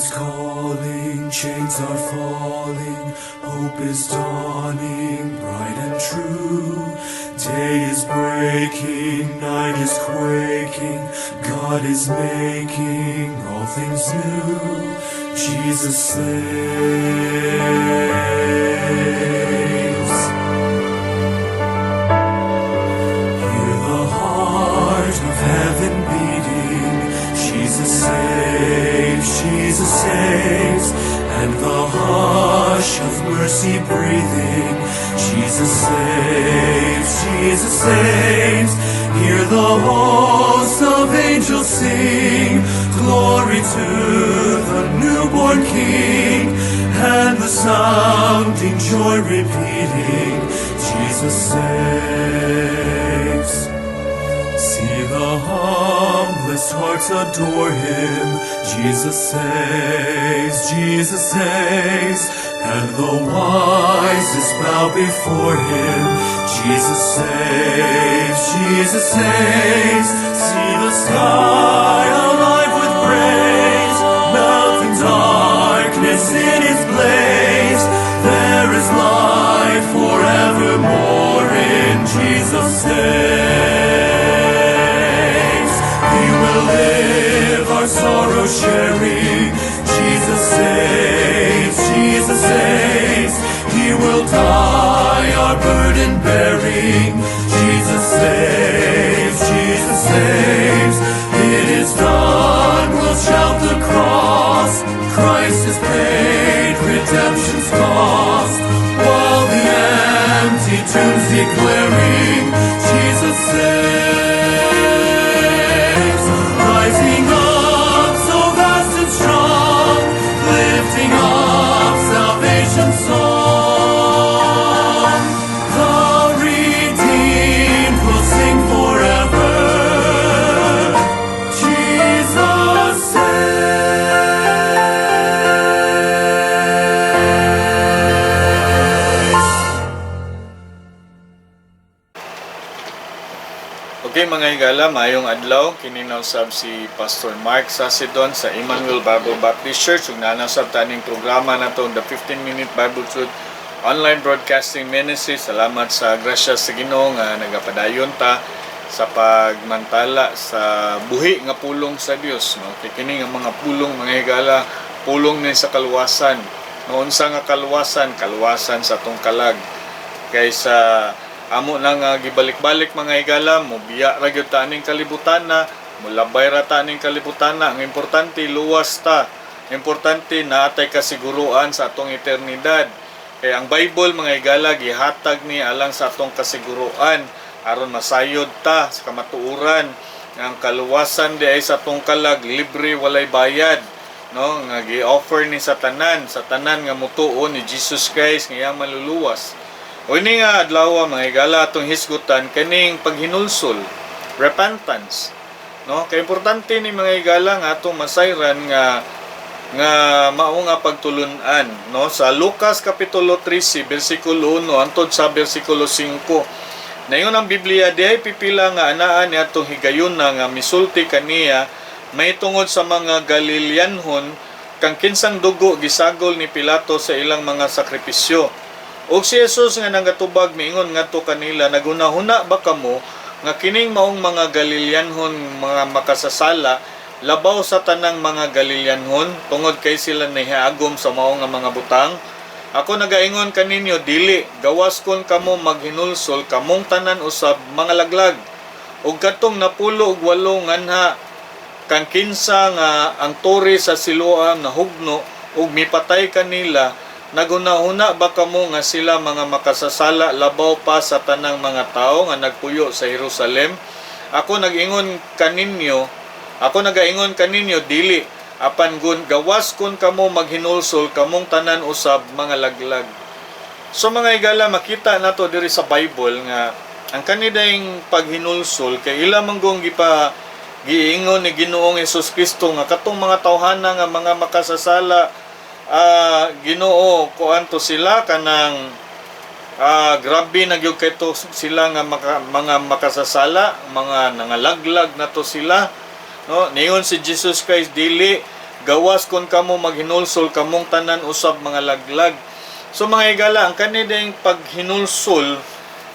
Heaven's calling, chains are falling, hope is dawning, bright and true. Day is breaking, night is quaking, God is making all things new. Jesus saves. Hear the heart of heaven beating. Jesus saves, Jesus saves, and the hush of mercy breathing. Jesus saves, Jesus saves. Hear the hosts of angels sing, glory to the newborn King, and the sounding joy repeating, Jesus saves. See the humblest hearts adore him. Jesus saves, Jesus saves, and the wisest bow before him. Jesus saves, Jesus saves. See the sky alive with praise, melting darkness in its blaze. There is light forevermore in Jesus saves. He will live our sorrow sharing. Jesus saves, Jesus saves. He will die our burden bearing. Jesus saves, Jesus saves. It is done, we'll shout the cross. Christ has paid redemption's cost. While the empty tomb's declaring, Jesus saves. Rising up so vast and strong, lifting up salvation's song. The redeemed will sing forever. Jesus saves. Okay, mga higala, maayong adlaw. Kini na usab si Pastor Mark Sasidon sa Emmanuel Bible Baptist Church. Ug naa na usab ta ning programa nato, the 15 Minute Bible Truth Online Broadcasting Ministry. Salamat sa grasya sa Ginoo nga nagapadayon ta sa pagmantala sa buhi nga pulong sa Dios, no? Kay kini nga mga pulong, mga higala, pulong ni sa kaluwasan. No, unsa nga kaluwasan? Kaluwasan sa atong kalag. Kaysa amo na nga gibalik-balik, mga higala, mobiya ra gyud ta aning kalibutan na, mulabay ra ta aning kalibutan na. Ang importante, luwas ta. Importante, naatay kasiguruan sa atong eternidad. Kay ang Bible, mga higala, gihatag ni alang sa atong kasiguruan aron masayod ta sa kamatuoran nga ang kaluwasan di ay sa atong kalag, libre, walay bayad, no, nga gi-offer ni sa tanan nga mutuo ni Jesus Christ nga iyang maluluwas. O ini nga adlaw, mga higala, atong hisgutan kaning paghinulsol, repentance, no? Kay importante ni, mga higala, nga atong masayran nga nga mao nga pagtulun-an, no? Sa Lucas kapitulo 13 bersikulo 1 hantod sa bersikulo 5, naingon ang Biblia, dihay pipila nga anaa ni atong higayon na nga misulti kaniya may tungod sa mga Galileanhon kang kinsang dugo gisagol ni Pilato sa ilang mga sakripisyo. Ug si Jesus nga nagatubag miingon ngadto kanila, "Naghunahuna ba kamo nga kining maong mga Galileanhon mga makasasala labaw sa tanang mga Galileanhon tungod kay sila nahiagom sa mao nga mga butang? Ako nagaingon kaninyo, dili, gawas kon kamo maghinulsol, kamong tanan usab mga laglag. Ug katong 98 nganha kang kinsa nga ang tore sa Siloam nahugno ug mipatay kanila, naghunahuna ba kamo nga sila mga makasasala labaw pa sa tanang mga tawo nga nagpuyo sa Jerusalem? Ako nagaingon kaninyo, dili, apan gun gawas kun kamo maghinulsol, kamong tanan usab mga laglag." So, mga higala, makita nato diri sa Bible nga ang kanidayng paghinulsol kay ila manggong gipa giingon ni Ginoong Hesus Kristo nga katong mga tawhana nga mga makasasala, Ginoo, kuan to sila, kanang grabe na gyud kay to sila nga mga makasasala, mga nangalaglag na to sila, no? Niingon si Jesus Christ, dili. Gawas kon kamo maghinulsol, kamong tanan usab mga laglag. So mga higala, ang kaning paghinulsol,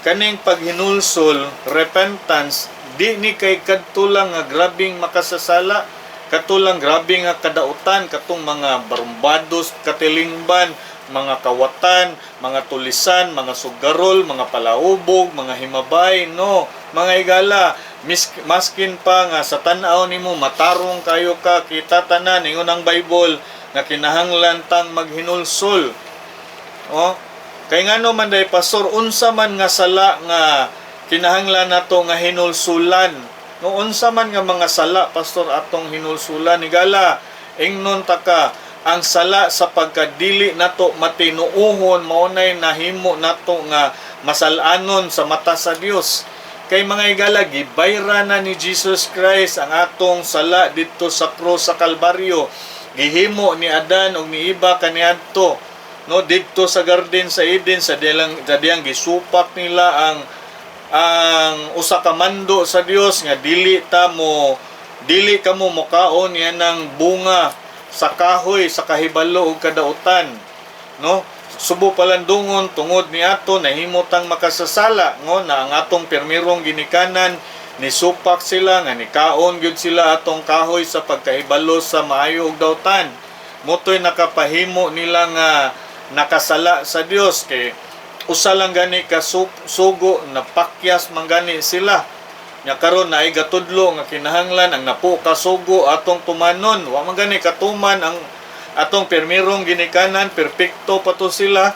kaning paghinulsol, repentance, di ni kay kadto lang nga grabing makasasala, katulang grabe nga kadautan, katong mga barumbados, katilingban, mga kawatan, mga tulisan, mga sugarol, mga palaubog, mga himabay, no. Mga higala, maskin pa nga sa tan-aw nimo matarong kayo ka, kita tanan, ingon ang Bible nga kinahanglan tang maghinulsol. Oh, kay ngano man day, Pastor, unsa man nga sala nga kinahanglan nato nga hinulsulan? No, unsa man nga mga sala, Pastor, atong hinulsulan? Higala, ingnon ta ka, ang sala sa pagkadili nato matinuohon mao nay nahimo nato nga masalanon sa mata sa Dios. Kay mga higala, gibayra na ni Jesus Christ ang atong sala didto sa krus sa Kalbaryo. Gihimo ni Adan ug ni Eva kaniadto, no, didto sa garden sa Eden, sa diyang gisupak nila ang usa ka mando sa Dios nga dili kamo mokaon yan ng bunga sa kahoy sa kahibalo ug kadautan, no. Subo palandungon tungod ni ato nahimutang makasasala, ngo na ang atong permirong ginikanan nisupak sila nga nikaon gyud sila atong kahoy sa pagkahibalo sa maayo ug dautan. Motoy nakapahimo nila nga nakasala sa Dios, kay usa lang gani ka sugo, napakyas man gani sila. Nya karon naay gatudlo nga kinahanglan ang napo ka sugo atong tumanon. Wa man gani katuman ang atong permirong ginikanan, perpekto pa to sila.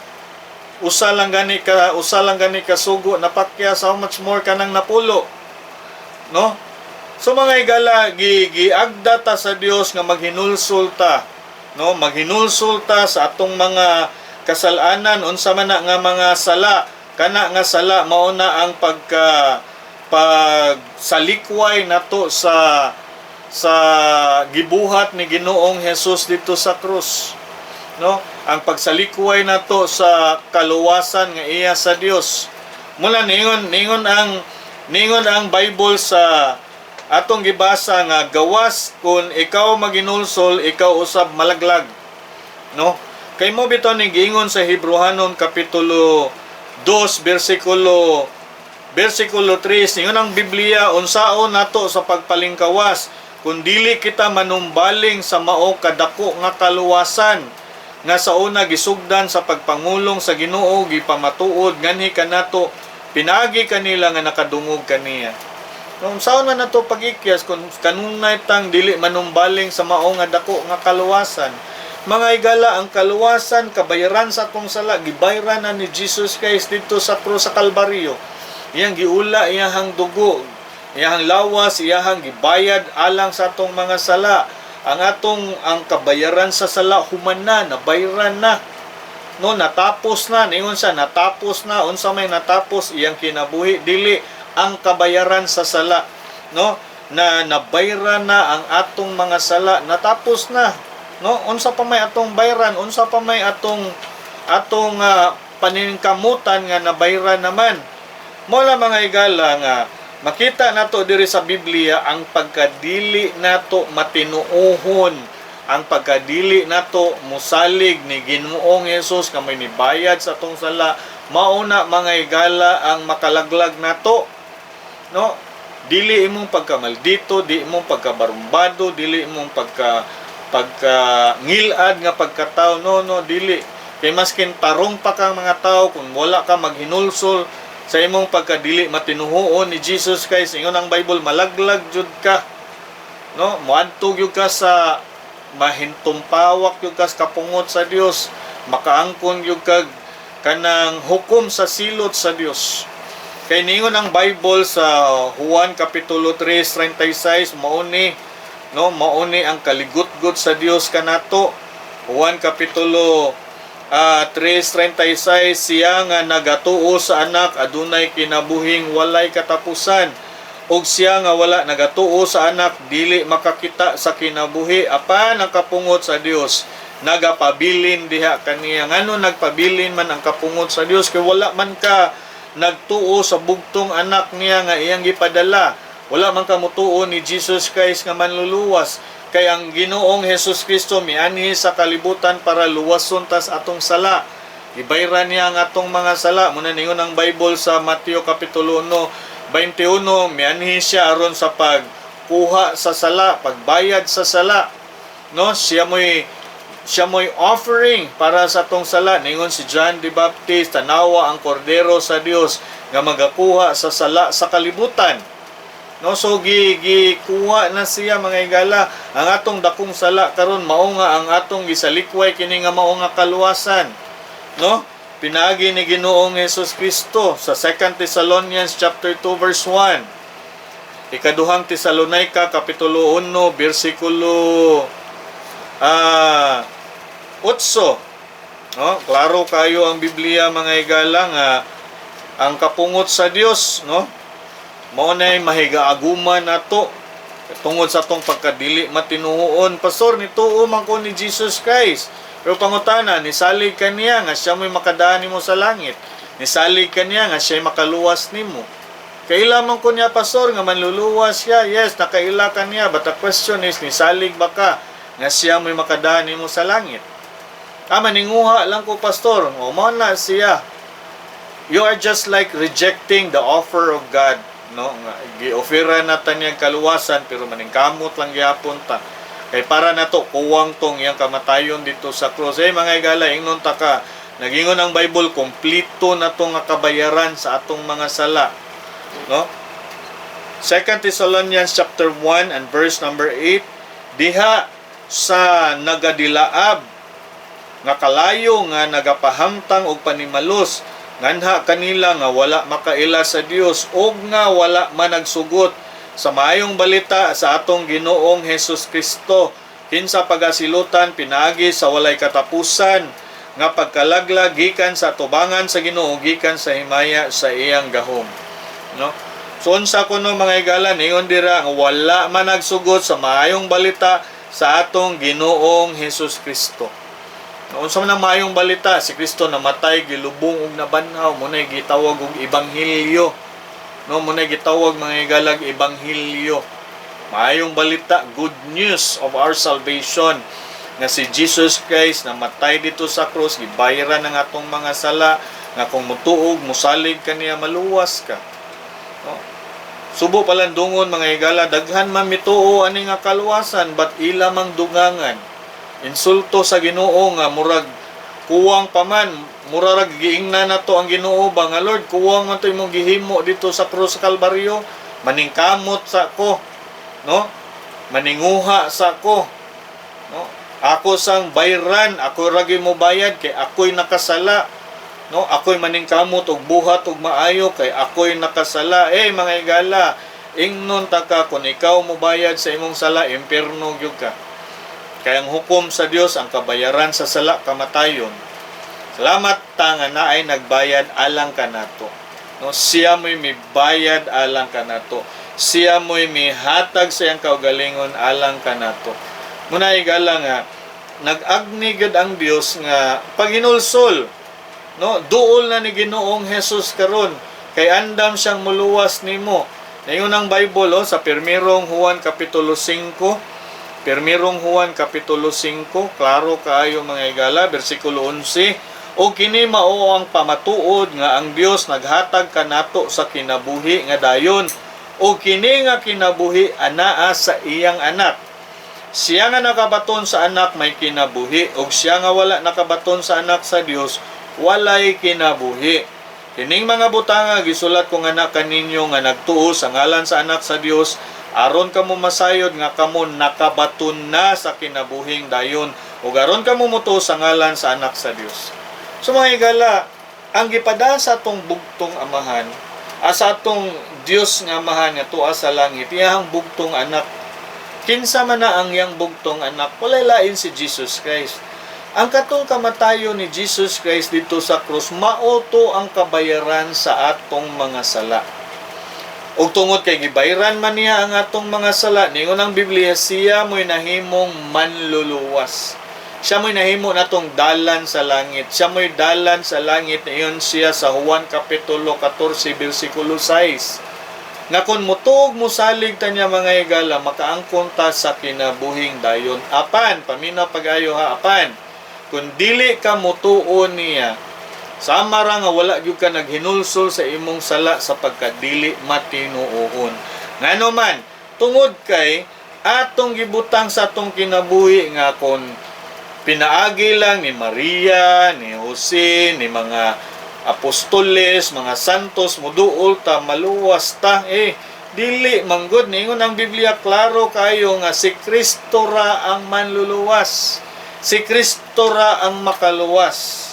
Usa lang gani ka sugo, napakyas, how much more kanang napulo, no? So mga higala, giagda ta sa Dios nga maghinulsol ta, no, maghinulsol ta sa atong mga kasalanan. Unsa man na nga mga sala? Kana nga sala mao na ang pagsalikway nato sa gibuhat ni Ginoong Hesus didto sa krus, no, ang pagsalikway nato sa kaluwasan nga iya sa Dios. Mula ningon ang Bible sa atong gibasa nga gawas kung ikaw maginulsol, ikaw usab malaglag, no. Kay mo bitaw ni giingon sa Hebreohanon kapitulo 2 versikulo 3, ningon ang Biblia, unsaon nato sa pagpalingkawas kung dili kita manumbaling sa mao kadako nga kaluwasan nga sa una gisugdan sa pagpangulong sa Ginoo, gipamatuod nganhi kanato pinaagi kanila nga nakadungog kaniya? Kung unsaon man nato pagikyas kung kanunay tang dili manumbaling sa mao nga dako nga kaluwasan? Mga higala, ang kaluwasan, kabayaran sa atong sala, gibayran na ni Jesus Christ didto sa krus sa Kalbaryo. Iyang giula iyahang dugo, iyahang lawas, iyahang gibayad alang sa atong mga sala. Ang kabayaran sa sala human na, nabayran na. No, natapos na, ningon siya, natapos na. Unsa may natapos? Iyang kinabuhi? Dili, ang kabayaran sa sala, no? Na nabayran na ang atong mga sala, natapos na. No, unsa pa may atong bayran? Unsa pa may atong paningkamutan nga nabayran naman? Mo mga higala nga makita nato diri sa Biblia ang pagkadili nato matinuohon, ang pagkadili nato musalig ni Ginoong Hesus nga may nibayad sa atong sala, mao na, mga higala, ang makalaglag nato, no. Dili imong pagkamaldito, di imong pagkabarumbado, dili imong pagka ngilad nga pagkatao, no, dili. Kay maskin tarong pa kang mga tao, kung wala ka maghinulsol sa imong pagkadili matinuhuon ni Jesus Christ, ingon ang Bible, malaglag jud ka, no. Moadto gyud ka sa mahintumpawak gyud ka sa kapungot sa Dios, makaangkon gyud kag kanang hukom sa silot sa Dios. Kay ningon ang Bible sa Juan kapitulo 3:36, mao ni, no, mao ni ang kaligutgot sa Dios kanato. Juan kapitulo 3:36, siya nga nagatuo sa Anak adunay kinabuhing walay katapusan, ug siya nga wala nagatuo sa Anak dili makakita sa kinabuhi, apan ang kapungot sa Dios nagapabilin diha kaniya. Ngano nagpabilin man ang kapungot sa Dios? Kay wala man ka nagtuo sa bugtong Anak niya nga iyang gipadala. Wala man ka mutuo ni Jesus Christ nga manluluwas. Kay ang Ginoong Hesus Kristo mianhi sa kalibutan para luwason tas atong sala. Gibayran niya ang atong mga sala. Muna ningon ang Bible sa Mateo Kapitulo 1, 21, mianhi siya aron sa pagkuha sa sala, pagbayad sa sala. No, siya mo'y offering para sa atong sala. Ningon si John the Baptist, "Tanawa ang kordero sa Dios nga magakuha sa sala sa kalibutan." No, so gikuha na siya, mga higala, ang atong dakong sala karon mao nga ang atong gisalikway kini nga mao nga kaluwasan. No? Pinaagi ni Ginoong Hesus Kristo sa 2 Thessalonians chapter 2 verse 1. Ikaduhang Tesalonika kapitulo 1 bersikulo 8. No? Klaro kayo ang Biblia, mga higala, nga ang kapungot sa Dios, no? Mao nay mahigaaguman nato tungod sa atong pagkadili matinuon. "Pastor, nituo man ko ni Jesus Christ." Pero pangutana, nisalig ka niya nga siya mo'y makadaan nimo sa langit? Nisalig ka niya nga siya'y makaluwas nimo? "Kaila man ko niya, Pastor, nga manluluwas siya." Yes, nakaila ka niya. But the question is, nisalig ba ka nga siya mo'y makadaan nimo sa langit? "Ah, maninguha lang ko, Pastor." O, mao na siya. You are just like rejecting the offer of God. No? Nga, gi-offera na ta niyang kaluwasan, pero maningkamot lang gyapon ta. Kay para nato kuwang tong iyang kamatayon dito sa cross. Eh, mga igala, ingnon ta ka, nagingon ang Bible, kompleto na to nga kabayaran sa atong mga sala. No? 2 Thessalonians chapter 1 and verse number 8, diha sa nagadilaab nga kalayo nga nagapahamtang og panimalos nganha kanila nga wala makaila sa Dios og nga wala managsugot sa maayong balita sa atong Ginoong Hesus Kristo, kinsa pagasilutan pinaagi sa walay katapusan nga pagkalaglag gikan sa tubangan sa Ginoo, gikan sa himaya sa iyang gahom, no? So unsa kuno, mga higala, ningon dira nga wala man nagsugot sa maayong balita sa atong Ginoong Hesus Kristo. Unsa man ang maayong balita? Si Kristo namatay, gilubong ug nabanhaw. Mao nay gitawag og ebanghelyo. No, mao nay gitawag, mga higalag, ebanghelyo. Maayong balita, good news of our salvation nga si Jesus Christ namatay dito sa cross, gibayaran ang atong mga sala, nga kung mutuog, musalig ka niya, maluwas ka. No? Subo palandungon, mga higala, daghan man mituo ani nga kaluwasan, but ila mang dugangan. Insulto sa Ginoo nga murag kuwang pa man, murag giingna na to ang Ginoo ba nga, "Lord, kuwang man to imong gihimo dito sa krus sa Kalbaryo, maningkamot sa ko, no? Maninguha sa ko, no? Ako sang bayran, ako ragi mo bayad kay ako'y nakasala, no? Ako'y maningkamot og buhat og maayo kay ako'y nakasala." Eh, mga higala, ingnon ta ka, kung ikaw mo bayad sa imong sala, impierno gyud ka. Kay ang hukom sa Dios, ang kabayaran sa sala kamatayon. Salamat ta nga naay nagbayad alang kanato. No, siya mo'y mibayad alang kanato. Siya mo'y mihatag sa iyang kaugalingon alang kanato. Muna, higala, nga nag-agni gud ang Dios nga paginulsol. No, duol na ni Ginoong Hesus karon kay andam siyang muluwas nimo. Nayon ang Bible, oh, sa Pirmirong Juan kapitulo 5. Pirmirong Juan kapitulo 5, klaro kaayo, mga higala, bersikulo 11, "O kini mao ang pamatuod nga ang Dios naghatag kanato sa kinabuhi nga dayon. O kini nga kinabuhi anaa sa iyang Anak. Siya nga nakabaton sa Anak may kinabuhi, ug siya nga wala nakabaton sa Anak sa Dios walay kinabuhi. Kining mga butanga gisulat ko nga kaninyo nga nagtuo sa ngalan sa Anak sa Dios, aron kamo masayod nga kamo nakabaton na sa kinabuhing dayon ug aron kamo mutuo sa ngalan sa Anak sa Dios." So mga higala, ang gipada sa atong bugtong Amahan, sa atong Dios nga Amahan nga tuwa sa langit, iyang bugtong Anak. Kinsa man na ang iyang bugtong Anak? Walay lain si Jesus Christ. Ang katong kamatayon ni Jesus Christ dito sa krus, mao to ang kabayaran sa atong mga sala. Ug tungod kay gibayran man niya ang atong mga sala, ningon ang Biblia, siya mo'y nahimong manluluwas. Siya mo'y nahimo natong dalan sa langit. Siya mo'y dalan sa langit. Niingon siya sa Juan Kapitulo 14, versikulo 6. Nga kung mutuog mosalig ta niya, mga higala, makaangkon ta sa kinabuhing dayon. Apan, paminaw pag-ayo ha, apan, kung dili ka mutuo niya, sama ra nga wala gyud ka naghinulsol sa imong sala sa pagkadili matinuohon. Ngano man, tungod kay atong gibutang sa atong kinabuhi nga kon pinaagi lang ni Maria, ni Jose, ni mga apostoles, mga santos, muduol ta, maluwas ta. Eh, dili manggod. Ningon ang Biblia, klaro kayo nga si Kristo ra ang manluluwas. Si Kristo ra ang makaluwas.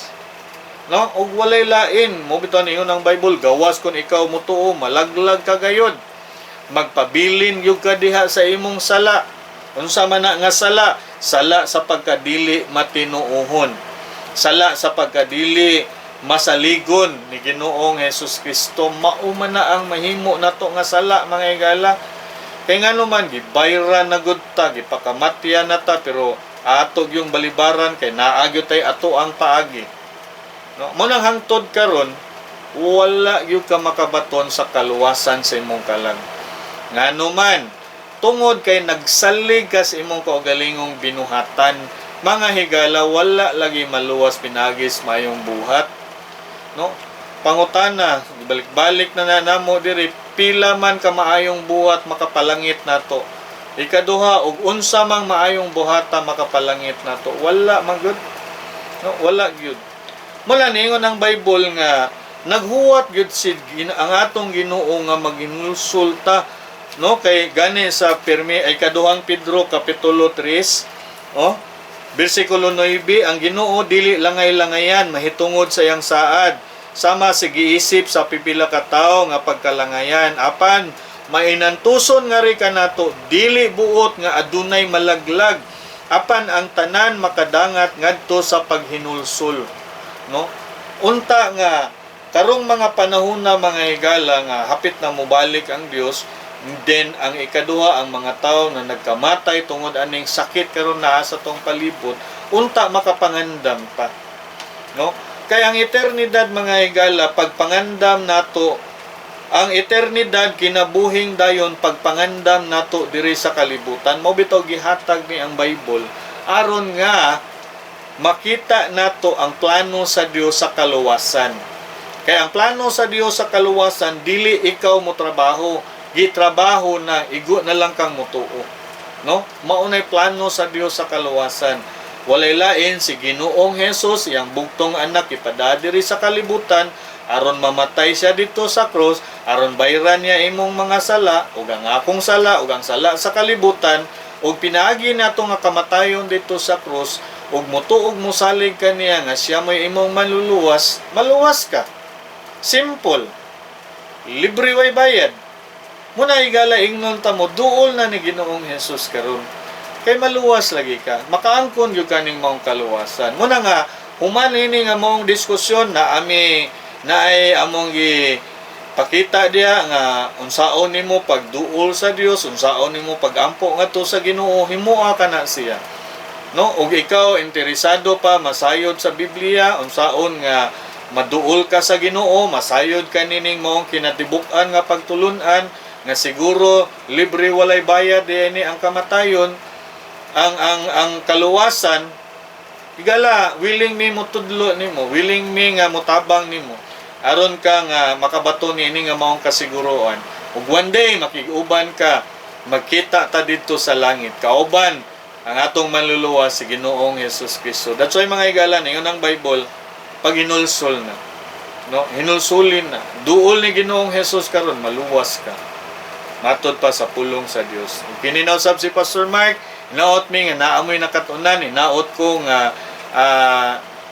No? Og walay lain. Mao bitaw ningon ang Bible, gawas kung ikaw mutuo, malaglag ka gayod. Magpabilin gyud ka diha sa imong sala. Unsa man na nga sala? Sala sa pagkadili matinuohon. Sala sa pagkadili masaligon ni Ginoong Hesus Kristo. Mao man na ang mahimo nato nga sala, mga higala. Kay ngano man gibayran na gud ta, gipakamatyan na ta, pero ato yung balibaran kay naa gyud tay ato ang paagi. No, mao nang hangtod karon wala gyud ka makabaton sa kaluwasan sa imong kalag. Ngano man, tungod kay nagsalig ka sa imong kaugalingong binuhatan, mga higala, wala lagi maluwas pinagis mayong buhat. No? Pangutana, balik-balik na na namo diri, pila man ka maayong buhat makapalangit nato? Ikaduha, ug unsa mang maayong buhata makapalangit nato? Wala man gyud. No, wala gyud. Mula niingon ang Bible nga naghuwat gyud si ang atong Ginoo nga maghinulsol ta, no? Kay gani sa pirmi ay Kaduhang Pedro kapitulo 3, oh, bersikulo 9, ang Ginoo dili langay-langayan mahitungod sa iyang saad sama sa giisip sa pipila ka tawo nga pagkalangayan, apan mainantuson ngari kanato, dili buot nga adunay malaglag, apan ang tanan makadangat ngadto sa paghinulsol, no? Unta nga karong mga panahon na, mga higala, nga hapit na mobalik ang Dios, then ang ikaduha, ang mga tao na nagkamatay tungod aning sakit karon naa sa tong palibot, unta makapangandam pa, no? Kay ang eternidad, mga higala, pagpangandam nato ang eternidad, kinabuhing dayon pagpangandam nato diri sa kalibutan. Mao bitaw gihatag ni ang Bible aron nga makita nato ang plano sa Dios sa kaluwasan. Kay ang plano sa Dios sa kaluwasan, dili ikaw mo trabaho, gitrabaho na, igo na lang kang mutuo. No? Mao nay plano sa Dios sa kaluwasan. Walay lain si Ginoong Hesus, iyang bugtong anak, ipada diri sa kalibutan aron mamatay siya dito sa cross, aron bayran niya imong mga sala ug ang akong sala ug ang sala sa kalibutan, ug pinaagi nato nga kamatayon dito sa cross, ug mutuog mosalig ka niya nga siya may imong manluluwas, maluwas ka. Simple. Libre, way bayad. Muna, higala, ingnon ta mo, duol na ni Ginoong Hesus karon. Kay maluwas lagi ka. Makaangkon gyud kaning maong kaluwasan. Muna nga human ini nga maong diskusyon na ami na ay among gi pakita diha nga unsaon nimo pagduol sa Dios, unsaon nimo pagampo ngadto sa Ginoo, himoa ka na siya. No, ug ikaw interesado pa masayod sa Biblia unsaon nga maduol ka sa Ginoo, masayod ka nining maong kinatibuk-an nga pagtulun-an nga siguro libre, walay bayad ni ang kamatayon, ang kaluwasan. Higala, willing mi motudlo nimo, willing mi nga motabang nimo aron ka nga makabato niini nga maong kasiguroan, ug one day makig-uban ka, magkita ta didto sa langit kauban ang atong manluluwas, si Ginoong Hesus Kristo. That's why, mga higala, ingon ang Bible, pag hinulsol na, no, hinulsulin na, duol ni Ginoong Hesus karon, maluwas ka. Matod pa sa pulong sa Dios. Ug kini na usab si Pastor Mark, hinaot mi nga naa moy nakatunan, hinaot ko nga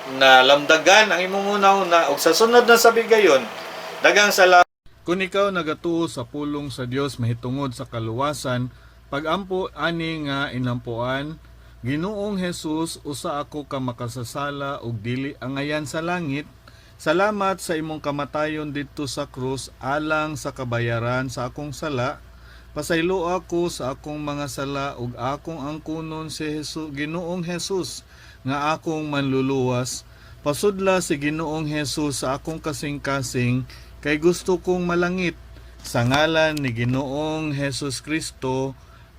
nalamdagan ang imong una-una ug sa sunod na sabi gayon. Daghang salamat. Kung ikaw nagatuo sa pulong sa Dios mahitungod sa kaluwasan, pagampo ani nga inampuan: "Ginoong Hesus, usa ako ka makasasala ug dili angayan sa langit. Salamat sa imong kamatayon didto sa krus alang sa kabayaran sa akong sala. Pasaylo ako sa akong mga sala ug akong angkunon si Jesus, Ginoong Hesus, nga akong manluluwas. Pasudla si Ginoong Hesus sa akong kasing-kasing kay gusto kong malangit. Sa ngalan ni Ginoong Hesus Kristo.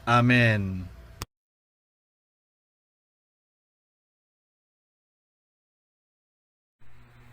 Amen.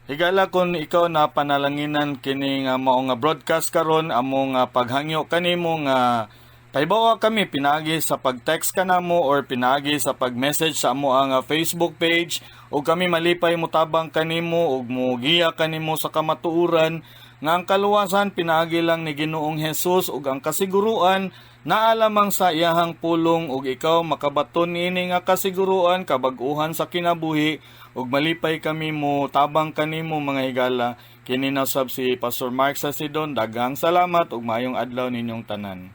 Higala, kung ikaw na panalanginan kini nga mao nga broadcast karon, amo nga paghangyo kanimo nga pahibawa kami pinaagi sa pag-text kanamo or pinaagi sa pag-message sa amo ang Facebook page ug kami malipay motabang kanimo ug mogiya kanimo sa kamatuoran nga ang kaluwasan pinaagi lang ni Ginoong Hesus ug ang kasiguruan naa lamang sa iyahang pulong, ug ikaw makabaton niini nga kasiguruan, kabag-uhan sa kinabuhi, ug malipay kami mo tabang kanimo, mga higala. Kini na sab si Pastor Mark Sasidon. Daghang salamat ug maayong adlaw ninyong tanan.